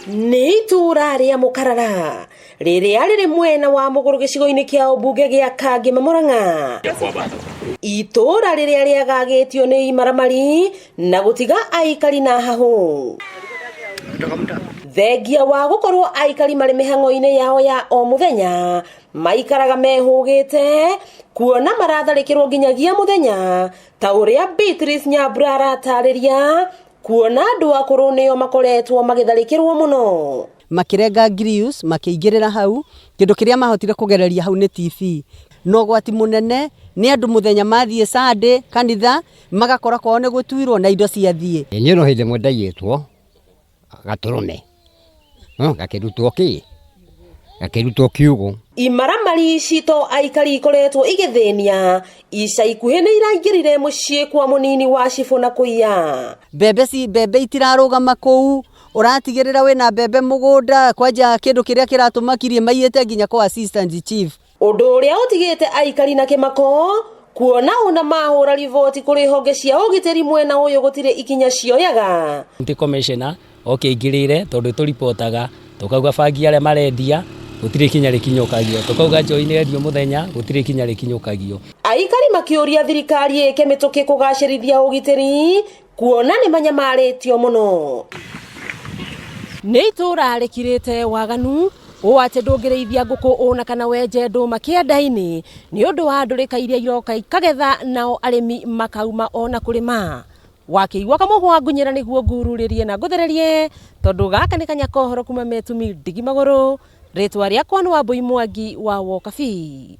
Nĩ itũũra rĩa Mũkarara rĩrĩa rĩrĩ mwena wa mũgũrũ gĩcigo-inĩ kĩa ũmbunge gĩa Kangĩma Mũrang'a, itũũra rĩrĩa rĩagagĩtio nĩ imaramari na gũtiga aikari na hahũ. Thengia wa gũkorwo aikari marĩ mĩhang'o-inĩ yao ya o mũthenya, maikaraga mehũgĩte kuona maratharĩkĩrwo nginyagia mũthenya, ta ũrĩa Beatrice Nyambura aratarĩria, kuona andũ akũrũ nĩo makoretwo magĩtharĩkĩrwo mũno. Makĩrenga grills, makĩingĩrĩra hau, kĩndũ kĩrĩa mahotire kũgereria hau nĩ TV. Na ũgwati mũnene nĩ andũ mũthenya mathiĩ Sunday kanitha, magakora kwao nĩ gũtuirwo na indo ciathiĩ. Niĩ no hĩndĩ ĩmwe ndaiyĩtwo gatũrũme, gakĩrutwo kĩ? Gakĩrutwo kiugũ. Imaramari ici to aikari ikoretwo igĩthĩnia, ica ikuhĩ nĩ iraingĩrire mũciĩ kwa mũnini wa cibũ na kũiya. Mbembe ci mbembe itirarũgama kũu, ũratigĩrĩra wĩna mbembe mũgũnda, kwanja kĩndũ kĩrĩa kĩratũmakirie maiyĩte nginya kwa assistant chief. Ũndũ ũrĩa ũtigĩte aikari na kĩmako, kuona ona mahũra riboti kũrĩ honge cia ũgitĩri mwena ũyũ gũtirĩ ikinya cioyaga. County Commissioner oke aingĩrĩre tondũ tũripotaga tũkauga bangi arĩa marendia gũtirĩ ikinya rĩkinyũkagio, tũkauga njohi nĩ yendio mũthenya gũtirĩ ikinya rĩkinyũkagio. Aikari makĩũria thirikari ĩke mĩtũkĩ kũgacĩrithia ũgitĩri kuona nĩ manyamarĩtio mũno. Nĩ itũũra rĩkirĩte waganu ũũ atĩ ndũngĩrĩithia ngũkũ ũna kana wenje ndũma kĩanda-inĩ nĩ ũndũ wa ndũrĩka iria iroka ikagetha nao arĩmi makauma ona kũrĩma. Wakĩigua kamũhwa ngunyĩra nĩguo ngururĩrie na ngũthererie tondũ gaka nĩ kanya kohoro kuma Metumi ndigi magũrũ. Rĩtwa rĩakwa nĩ Wambui Mwangi wa Wokabi.